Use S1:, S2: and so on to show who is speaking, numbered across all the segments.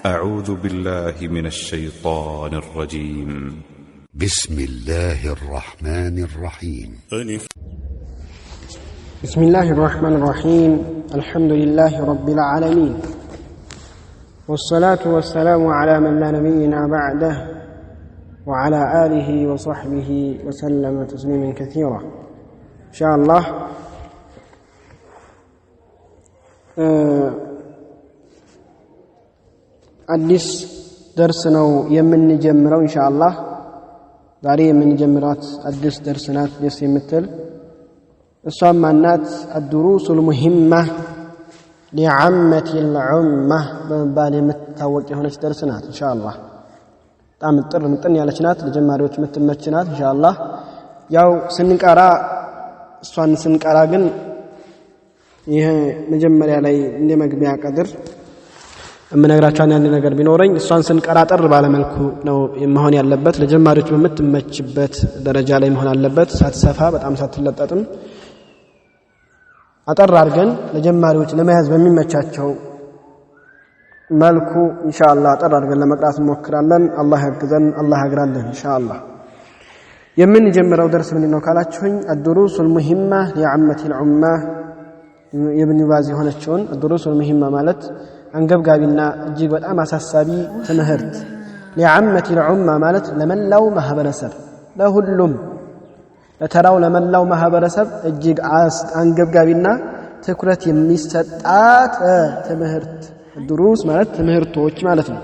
S1: أعوذ بالله من الشيطان الرجيم.
S2: بسم الله الرحمن الرحيم.
S3: بسم الله الرحمن الرحيم. الحمد لله رب العالمين، والصلاة والسلام على من لا نبينا بعده وعلى آله وصحبه وسلم تسليما كثيرا. إن شاء الله አዲስ ደርስ ነው የምንጀምረው ኢንሻአላህ። ዛሬ የምንጀምራት አዲስ ደርስ ናት፣ ደስ የምትል። እሷም ማናት? الدروس المهمة لعامة الأمة በመባል የምትታወቅ የሆነች ደርስ ናት ኢንሻአላህ። በጣም ጥር ምጥን ያለች ናት፣ ለጀማሪዎች የምትመች ናት ኢንሻአላህ። ያው ስንቀራ እሷን ስንቀራ ግን ይሄ መጀመሪያ ላይ እንደ መግቢያ ቀድር የምነግራችሁ አንድ ነገር ቢኖረኝ እሷን ስንቀራ ጠር ባለመልኩ ነው መሆን ያለበት። ለጀማሪዎች በምትመችበት ደረጃ ላይ መሆን አለበት፣ ሳትሰፋ በጣም ሳትለጠጥም አጠር አድርገን ለጀማሪዎች ለመያዝ በሚመቻቸው መልኩ ኢንሻአላህ አጠር አድርገን ለመቅራት እንሞክራለን። አላህ ያግዘን፣ አላህ ያግራለን ኢንሻአላህ። የምንጀምረው ደርስ ምንድን ነው ካላችሁኝ፣ الدروس المهمة لعامة الأمة የኢብኑ ባዝ የሆነችውን الدروس المهمة ማለት አንገብጋቢና እጅግ በጣም አሳሳቢ ትምህርት፣ لعامة الأمة ማለት ለመላው ማህበረሰብ፣ ለሁሉም ለተራው ለመላው ማህበረሰብ እጅግ አንገብጋቢና ትኩረት የሚሰጣት ትምህርት። دروس ማለት ትምህርቶች ማለት ነው።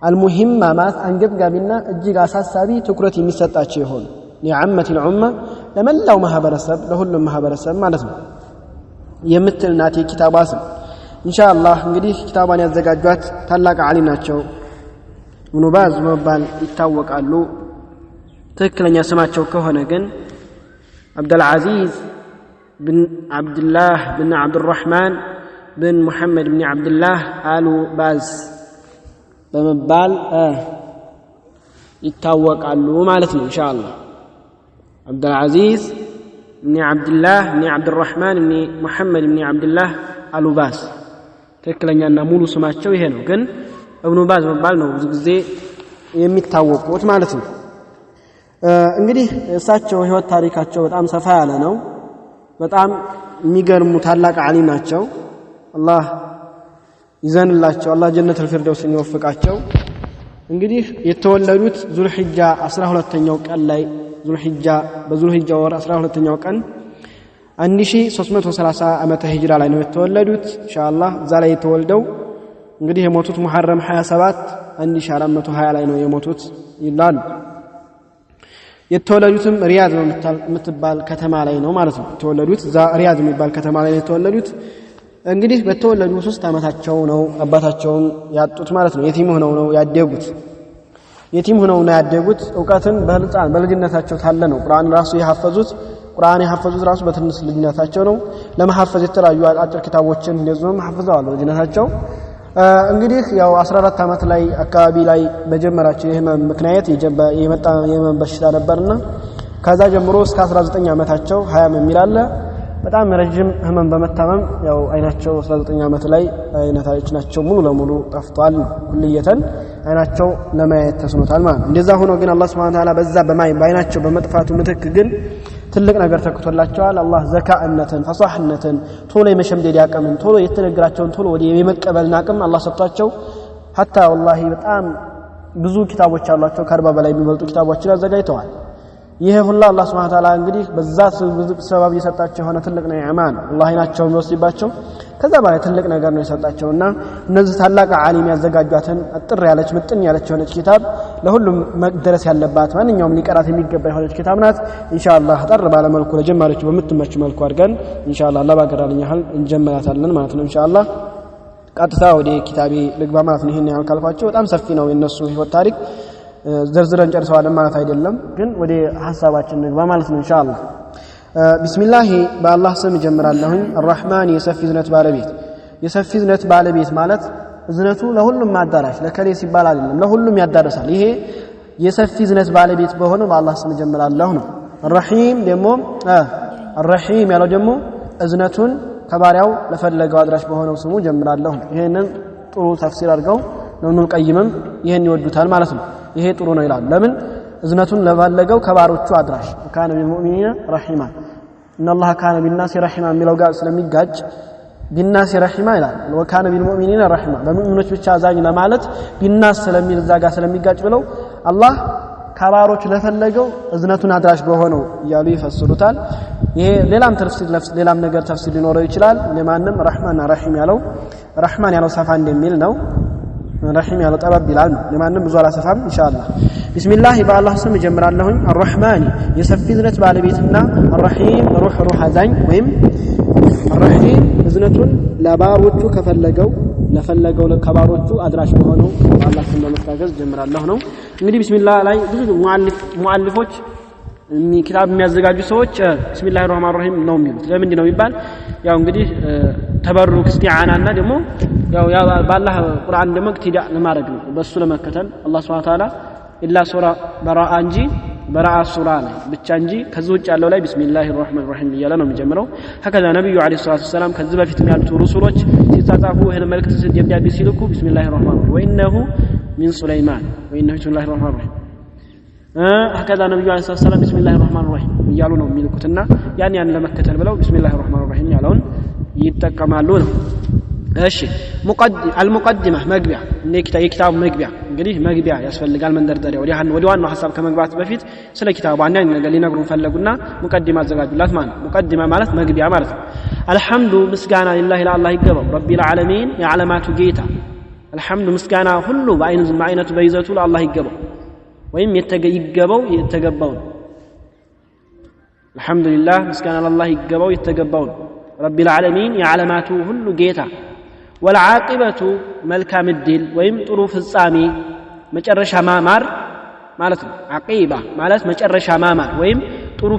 S3: المهمة ማለት አንገብጋቢና እጅግ አሳሳቢ ትኩረት የሚሰጣቸው የሆኑ፣ لعامة الأمة ለመላው ማህበረሰብ ለሁሉም ማህበረሰብ ማለት ነው የምትል ናት የኪታቧ ስም። ኢንሻአላህ እንግዲህ ኪታቧን ያዘጋጇት ታላቅ ዓሊም ናቸው፣ ኢብኑ ባዝ በመባል ይታወቃሉ። ትክክለኛ ስማቸው ከሆነ ግን አብዱልዓዚዝ ብን አብዱላህ ብን አብዱራህማን ብን ሙሐመድ ብን አብዱላህ አሉ ባዝ በመባል ይታወቃሉ ማለት ነው ኢንሻአላህ። አብዱልዓዚዝ ብን አብዱላህ ብን አብዱራህማን ብን ሙሐመድ ብን አብዱላህ አሉ ባዝ ትክክለኛና ሙሉ ስማቸው ይሄ ነው። ግን ኢብኑ ባዝ መባል ነው ብዙ ጊዜ የሚታወቁት ማለት ነው። እንግዲህ እሳቸው ህይወት ታሪካቸው በጣም ሰፋ ያለ ነው። በጣም የሚገርሙ ታላቅ ዓሊም ናቸው። አላህ ይዘንላቸው፣ አላህ ጀነተል ፊርደውስን ይወፍቃቸው። እንግዲህ የተወለዱት ዙልሂጃ 12ኛው ቀን ላይ፣ ዙልሂጃ በዙልሂጃ ወር 12ኛው ቀን 1330 ዓመተ ሂጅራ ላይ ነው የተወለዱት ኢንሻአላህ። እዛ ላይ የተወልደው እንግዲህ የሞቱት ሙሐረም 27 1420 ላይ ነው የሞቱት ይላሉ። የተወለዱትም ሪያድ የምትባል ከተማ ላይ ነው ማለት ነው። የተወለዱት እዛ ሪያድ የሚባል ከተማ ላይ ነው የተወለዱት። እንግዲህ በተወለዱ 3 ዓመታቸው ነው አባታቸውን ያጡት ማለት ነው። የቲም ሆነው ነው ያደጉት። የቲም ሆነው ነው ያደጉት። እውቀትን በህፃን በልጅነታቸው ታለ ነው ቁርአን ራሱ የሐፈዙት። ቁርአን የሐፈዙት ራሱ በትንሽ ልጅነታቸው ነው። ለመሐፈዝ የተለያዩ አጭር ኪታቦችን እንደዚሁም ሐፍዘዋል በልጅነታቸው። እንግዲህ ያው 14 ዓመት ላይ አካባቢ ላይ መጀመራቸው የህመም ምክንያት የመጣ የህመም በሽታ ነበርና ከዛ ጀምሮ እስከ 19 ዓመታቸው 20 የሚል አለ። በጣም ረጅም ህመም በመታመም ያው አይናቸው 19 ዓመት ላይ አይናቸው ሙሉ ለሙሉ ጠፍቷል። ኩልየተን አይናቸው ለማየት ተስኖታል ማለት ነው። እንደዛ ሆኖ ግን አላህ Subhanahu Wa Ta'ala በዛ በአይናቸው በመጥፋቱ ምትክ ግን ትልቅ ነገር ተክቶላቸዋል። አላህ ዘካእነትን፣ ፈሳህነትን፣ ቶሎ የመሸምደድ አቅምን፣ ቶሎ የተነገራቸውን ቶሎ ወደ የመቀበልን አቅም አላህ ሰጥቷቸው ሐታ ወላሂ በጣም ብዙ ኪታቦች አሏቸው። ከ40 በላይ የሚበልጡ ኪታቦችን አዘጋጅተዋል። ይሄ ሁሉ አላህ Subhanahu Wa Ta'ala እንግዲህ በዛ ሰበብ የሰጣቸው የሆነ ትልቅ ኒዕማ ነው። አላህ አይናቸውን የሚወስድባቸው ከዛ በላይ ትልቅ ነገር ነው የሰጣቸውና እነዚህ ታላቅ ዓሊም ያዘጋጇትን አጥር ያለች ምጥን ያለች የሆነች ኪታብ ለሁሉም መድረስ ያለባት ማንኛውም ሊቀራት የሚገባ የሆነች ኪታብ ናት። ኢንሻአላህ አጠር ባለ መልኩ ለጀማሪዎች በምትመች መልኩ አድርገን ኢንሻአላህ አላህ ባገራልኝ ያህል እንጀምራታለን ማለት ነው። ኢንሻአላህ ቀጥታ ወደ ኪታቤ ልግባ ማለት ነው። ይሄን ያህል ካልኳቸው በጣም ሰፊ ነው የነሱ ህይወት ታሪክ፣ ዘርዝረን ጨርሰዋለን ማለት አይደለም። ግን ወደ ሐሳባችን ንግባ ማለት ነው ኢንሻአላህ። ቢስሚላህ በአላህ ስም እጀምራለሁኝ። አርራህማን የሰፊ እዝነት ባለቤት። የሰፊ እዝነት ባለቤት ማለት እዝነቱ ለሁሉም አዳራሽ ለከሌ ሲባል አይደለም፣ ለሁሉም ያዳርሳል። ይሄ የሰፊ እዝነት ባለቤት በሆነ በአላህ ስም እጀምራለሁ ነው። አርራሂም ደግሞ አርራሂም ያለው ደግሞ እዝነቱን ከባሪያው ለፈለገው አድራሽ በሆነው ስሙ እጀምራለሁ ነው። ይሄንን ጥሩ ተፍሲር አድርገው ኢብኑል ቀይምም ይሄን ይወዱታል ማለት ነው። ይሄ ጥሩ ነው ይላሉ። ለምን? እዝነቱን ለፈለገው ከባሮቹ አድራሽ وكان بالمؤمنين رحيما ان الله كان بالناس رحيما የሚለው ጋር ስለሚጋጭ بالناس رحيما ይላል። وكان بالمؤمنين رحيما በሙእሚኖች ብቻ አዛኝ ለማለት بالناس ስለሚል እዛ ጋር ስለሚጋጭ ብለው አላህ ከባሮች ለፈለገው እዝነቱን አድራሽ በሆነው እያሉ ይፈስሩታል። ይሄ ሌላም ተፍሲር ሌላም ነገር ተፍሲር ሊኖረው ይችላል። ለማንም ረህማንና ረሂም ያለው ረህማን ያለው ሰፋ እንደሚል ነው፣ ረሂም ያለው ጠበብ ይላል ነው። ለማንም ብዙ አላሰፋም ኢንሻአላህ። ቢስሚላህ በአላህ ስም እጀምራለሁኝ። አርረህማን የሰፊ እዝነት ባለቤትና አርረሂም ሩህ ሩህ አዛኝ ወይም አርረሂም እዝነቱን ለባሮቹ ከፈለገው ለፈለገው ከባሮቹ አድራሽ በሆነው በአላህ ስም በመታገዝ ጀምራለሁ ነው። እንግዲህ ቢስሚላህ ላይ ብዙ ሙአሊፎች ኪታብ የሚያዘጋጁ ሰዎች ቢስሚላሂ ረህማን ረሂም ነው የሚሉት። ለምንድን ነው የሚባል? ያው እንግዲህ ተበሩክ እስቲዓናና ደግሞ ያው በአላህ ቁርአን ደግሞ ኢቅቲዳ ለማድረግ ነው፣ በሱ ለመከተል አላህ ሱብሓነሁ ወተዓላ ኢላ ሱራ በራአ እንጂ በራአ ሱራ ላይ ብቻ እንጂ ከዚህ ውጭ ያለው ላይ ቢስሚላሂ ረህማን ረሂም እያለ ነው የሚጀምረው። ሀከዛ ነብዩ ዓለይሂ ሰላቱ ወሰላም ከዚህ በፊትም ያሉት ሩሱሎች ሲጻጻፉ ይሄን መልእክት ደብዳቤ ሲልኩ ቢስሚላሂ ረህማን ረሂም ወኢነሁ ሚን ሱለይማን ወኢነሁ ቢስሚላሂ ረህማን ረሂም ሀከዛ ነብዩ ዓለይሂ ሰላቱ ወሰላም ቢስሚላሂ ረህማን ረሂም እያሉ ነው የሚልኩትና ያን ለመከተል ብለው ቢስሚላሂ ረህማን ረሂም ያለውን ይጠቀማሉ ነው። እሺ አልሙቀዲማ መግቢያ፣ የኪታቡ መግቢያ እንግዲህ መግቢያ ያስፈልጋል፣ መንደርደሪያ ወደ ዋናው ሐሳብ ከመግባት በፊት ስለ ኪታቡ አንዳንድ ነገር ሊነግሩን ፈለጉና ሙቀዲማ አዘጋጁላት ማለት ነው። ሙቀዲማ ማለት መግቢያ ማለት ነው። አልሐምዱ ምስጋና ሊላሂ ለአላህ ይገባው ረቢል ዓለሚን የዓለማቱ ጌታ። አልሐምዱ ምስጋና ሁሉ በአይነቱ በይዘቱ ለአላህ ይገባው ወይም ይገባው የተገባው ነው። አልሐምዱሊላህ ምስጋና ለአላህ ይገባው የተገባው ነው። ረቢል ዓለሚን የዓለማቱ ሁሉ ጌታ። ወልዓቂበቱ መልካም እድል ወይም ጥሩ ፍጻሜ መጨረሻ ማማር ማለት ነው። ዓቂባ ማለት መጨረሻ ማማር ወይም ጥሩ